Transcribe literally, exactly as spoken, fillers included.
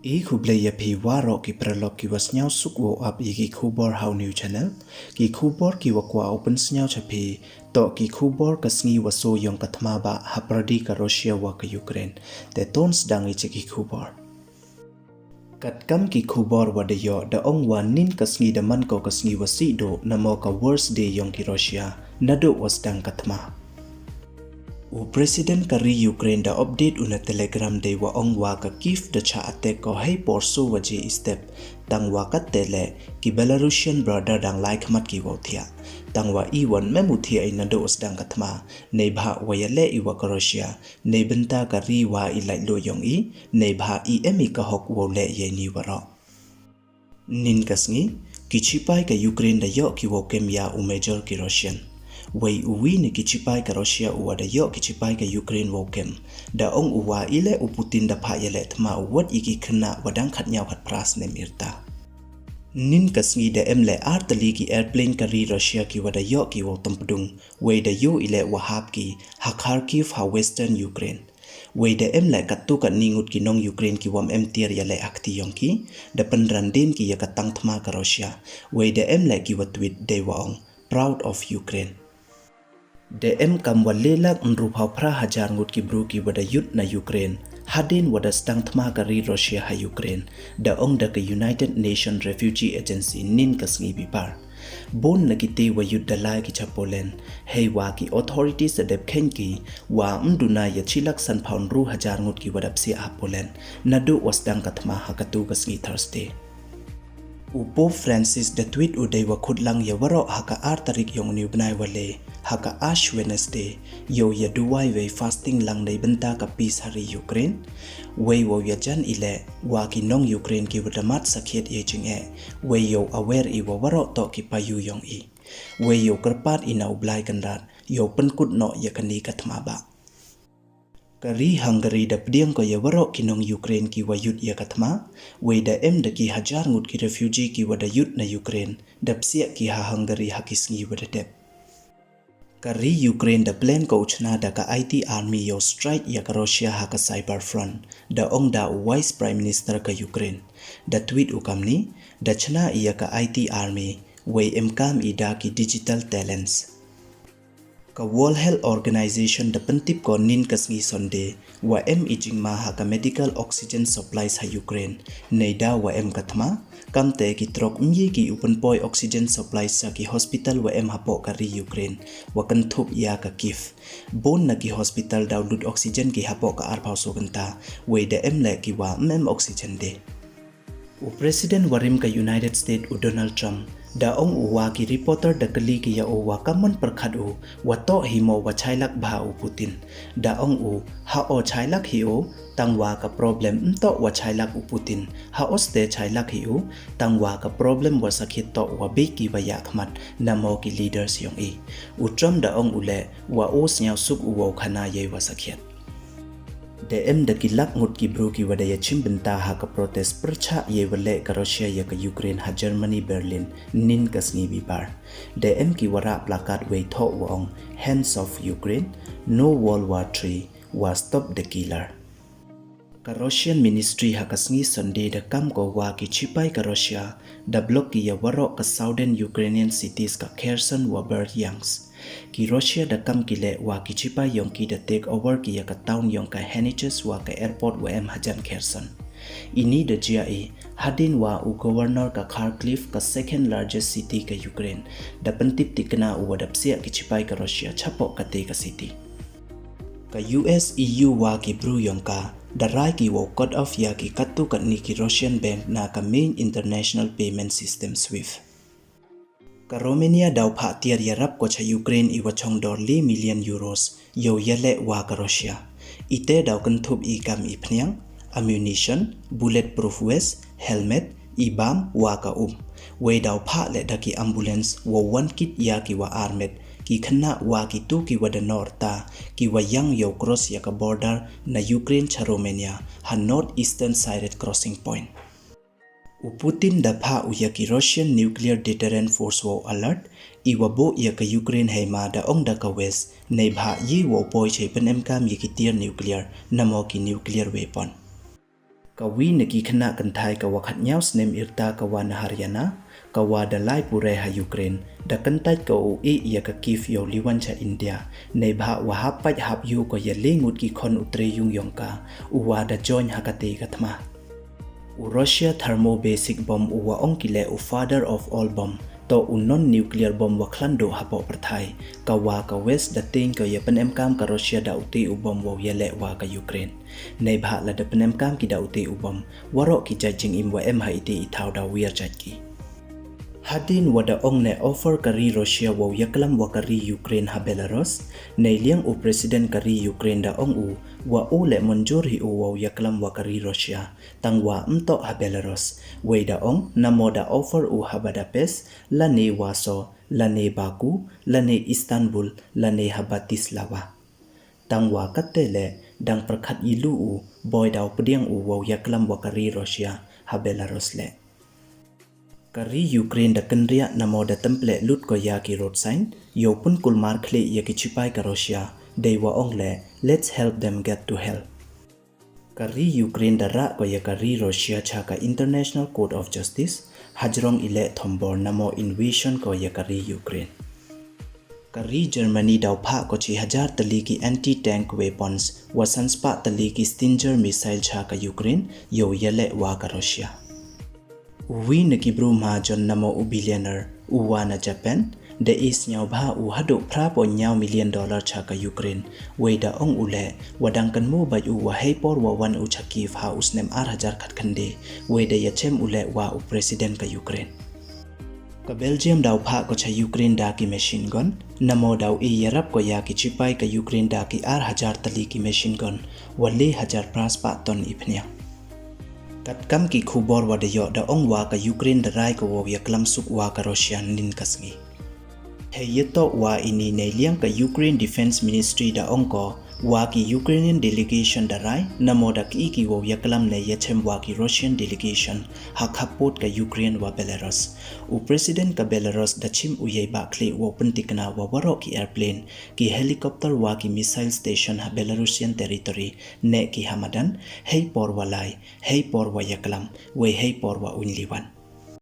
I khublei ya phi waroh ki paralok ki wa sniawsuk wow ap ya ki khubor ha u new channel. Ki khubor ki wa kwah u pynsniaw cha phi, toh ki khubor ka sngi wa soo yong ka thma bah ha pyrdi ka Russia wa ka Ukraine. Te ton sdang i cha ki khubor. Katkam ki khubor wa da yoh, da ong wa nin ka sngi da man ko ka sngi wa sih duh, namo ka worst day yong ki Russia, naduh wa sdang ka thma. U President ka ri Ukraine da update u na Telegram dei wa ong wa ka Kyiv da chah attack ko hei por soo waje i step, tang wa katte le ki Belarusian brother dang lai khmat ki wow thiah. Tang wa i wan mem u thiah i naduh wa sdang ka thma, neibhah wa ya le i wa ka Russia, neibynta ka ri wa i laitluid yong i, neibhah i em i ka hok wow le ya ini waroh. Nin ka sngi, ki chipai ka Ukraine da yoh ki wow kem ya u major ki Russian. Wei u wi na ki chipai ka Russia u wa da yoh ki chipai ka Ukraine wow kem, da ong u wa i le u Putin da phah ya le thma u wat i ki khynnah wa dang khatnyaw khatphra snem irta. Nin ka sngi da em le ar tylli ki airplane ka ri Russia ki wa da yoh ki wow tympdung, wei da yoh i le wa hap ki ha Kharkiv ha western Ukraine. Wei da em le katto katni ngut ki nong Ukraine ki wa em tiar ya le ha kti yong ki, da pynran dien ki ya ka tang thma ka Russia. Wei da em le ki wa tweet dei wa ong, "Proud of Ukraine." Da em kam wa le lak ynru phaw phra hajar ngut ki bru ki wa da yut na Ukraine hadien wa da sdang thma ka ri Russia ha Ukraine, da ong da ka United Nations Refugee Agency nin ka sngi Bipar. Bun na kite wa yut da lai ki cha Poland, hei wa ki authorities da dep khein ki wa ym duna ya chi lak san phaw ynru hajar ngut ki wa da psiah ha Poland naduh wa sdang ka thma ha katu ka sngi Thursday. U Pope Francis da tweet u dei wa khut lang ya waroh ha ka ar tarik yong u ni u bnai wa le, ha ka Ash Wednesday, yow ya duwai wei fasting lang neibynta ka peace ha ri Ukraine. Wei wow ya jan i le wa ki nong Ukraine ki wa da mad sakhiat ya i jingeh, wei yow aware i wa waroh toh ki payu yong i. Wei yow kyrpad i na u Blai Kynrad yow pynkut noh ya kani ka thma bah. Ka ri Hungary da pdiang ko ya waroh ki nong Ukraine ki wa yut ya ka thma. Wei da em da ki hajar ngut ki refugee ki wa da yut na Ukraine, da psiah ki ha Hungary ha ki sngi wa da dep. Ka ri Ukraine da plan ko u chna da ka I T army yow strike ya ka Russia ha ka cyber front, da ong da u Vice Prime Minister ka Ukraine. Da tweet u kamni, "Da chna i ya ka I T army, wei em kam i da ki digital talents." Ka World Health Organization da pyntip ko nin ka sngi Sunday wa em i jingma ha ka medical oxygen supplies ha Ukraine, neida wa em ka thma, kamte ki truck ym ye ki u pynpoi oxygen supplies sa ki hospital wa em hapoh ka ri Ukraine, wa kynthup ya ka Kyiv. Bun na ki hospital daw lut oxygen ki hapoh ka arphaw soo kynta, wei da em le ki wa ym em oxygen de. U President wa rim ka United States u Donald Trump, da ong u wa ki reporter da kylli ki ya u wa kammon pyrkhat u wa toh hi mo wa chailak bha u Putin. Da ong u, ha o chailak hi u, tang wa ka problem ym toh wa chailak u Putin. Ha o ste chailak hi u, tang wa ka problem wa sakhiat toh wa bik ki wa yakhmat, namo ki leaders yong i. U Trump da ong u le, wa o sniawsuk u wow khana yei wa sakhiat. Da em da ki lak ngut ki bru ki wa da ya chim bynta ha ka protest pyrchah yei wa leh ka Russia ya ka Ukraine ha Germany, Berlin, nin ka sngi Bipar. Da em ki wa rah placard wei thoh wa ong, "Hands off Ukraine, no World War three, wa stop the killer." Ka Russian ministry ha ka sngi Sunday da kam ko wa ki chipai ka Russia da block ki ya waroh ka southern Ukrainian cities ka Kherson wa Berdyansk. Ki Russia da kam ki le wa ki chipai yong ki da take over ki ya ka town yong ka Henichesk wa ka airport wa em hajan Kherson. Ini da jia i hadien wa u governor ka Kharkiv, ka second largest city ka Ukraine, da pyntip tikna u wa da psiah ki chipai ka Russia chapoh kate ka city. Ka U S, E U wa ki bru yong ka da rai ki wow cut off ya ki katto katni ki Russian bank na ka main international payment system SWIFT. Ka Romania daw phah tiar yarap ko cha Ukraine i wa chong dor le million euros yow ya leh wa ka Russia. Ite daw kynthup i kam i phniang, ammunition, bulletproof vest, helmet, i bam wa ka um. Wei daw phah le da ki ambulance wow wan kit ya ki wa armet, ki khynnah wa kitu ki wa da noh rta, ki wa yang yow cross ya ka border na Ukraine cha Romania ha north eastern side crossing point. U Putin da phah u ya ki Russian nuclear deterrent force wow alert i wa buh ya ka Ukraine heima da ong da ka West, neibhah ye wow poi chei pynemkam ya ki tiar nuclear namo ki nuclear weapon. Ka wi na ki khynnah kynthai ka wa khatñiaw snem yrta ka wa na Haryana, ka wa da lai pure ha Ukraine, da kyntait ka u ih ya ka Kyiv yow liwan cha India, neibhah wa hap pait hap yu ko ya le ngut ki khon u tre yung yong ka, u wa da join ha kate ka thma. U Russia thermo basic bomb u wa ong ki le u father of all bomb, to u non nuclear bomb wa khlan duh hapoh pyrthai, ka wa ka West da tieng ko ya pynemkam ka Russia da u te u bomb wow ya le wa ka Ukraine. Neibhah la da pynemkam ki da u te u bomb, waroh ki jait jingim wa em ha ite i thaw da wiar jait ki. Hadien wa da ong ne offer ka ri Russia wow ya klam wa ka ri Ukraine ha Belarus, nei liang u president ka ri Ukraine da ong u, wa u le monjur hi u wow ya klam wa ka ri Russia, tang wa mtoh ha Belarus. Wei da ong, namo da offer u ha Budapest, lane Warsaw, lane Baku, lane Istanbul, lane ha Bratislava. Tang wa kate le, dang pyrkhat i lu u, boi daw pdiang u wow ya klam wa ka ri Russia ha Belarus le. Ka ri Ukraine da kynriah namo da templeh lut ko ya ki road sign, yow pynkulmar khlieh ya ki chipai ka Russia, dei wa ong le, let's help them get to hell. Ka ri Ukraine da rah ko ya ka ri Russia cha ka International Court of Justice, hajrong i le thombor namo invasion ko ya ka ri Ukraine. Ka ri Germany daw phah ko chi hajar tylli ki anti-tank weapons, wa san spah tylli ki Stinger missile cha ka Ukraine, yow ya le wa ka Russia. U wi na ki bru mahajon namo u billionaire, u wa na Japan, da e sñiaw bha u haduh phra point ñiaw million dollar cha ka Ukraine, wei da ong u le, wa dang kynmaw bait u wa hei por wa wan u cha Kyiv ha u snem ar hajar khatkhyndai, wei da ya chem u le wa u president ka Ukraine. Ka Belgium daw phah ko cha Ukraine da ki machine gun, namo daw e yarap ko ya ki chipai ka Ukraine da ki ar hajar tylli ki machine gun, wa le hajar phra spah ton i phniang. Katkam ki khubor wa da yoh da ong wa ka Ukraine da rai ko wow ya klam suk wa ka Russia nin ka sngi. Hei ya toh wa ini nei liang ka Ukraine Defense Ministry da ong ko, wa ki Ukrainian delegation da rai, namo da ki i ki wow ya klam ne ya chem wa ki Russian delegation, ha khapot ka Ukraine wa Belarus. U president ka Belarus da chim u yei ba khlieh wow pyntikna wa waroh ki airplane, ki helicopter wa ki missile station ha Belarusian territory, ne ki ha madan, hei por wa lai, hei por wa ya klam, wei hei por wa uñ liwan.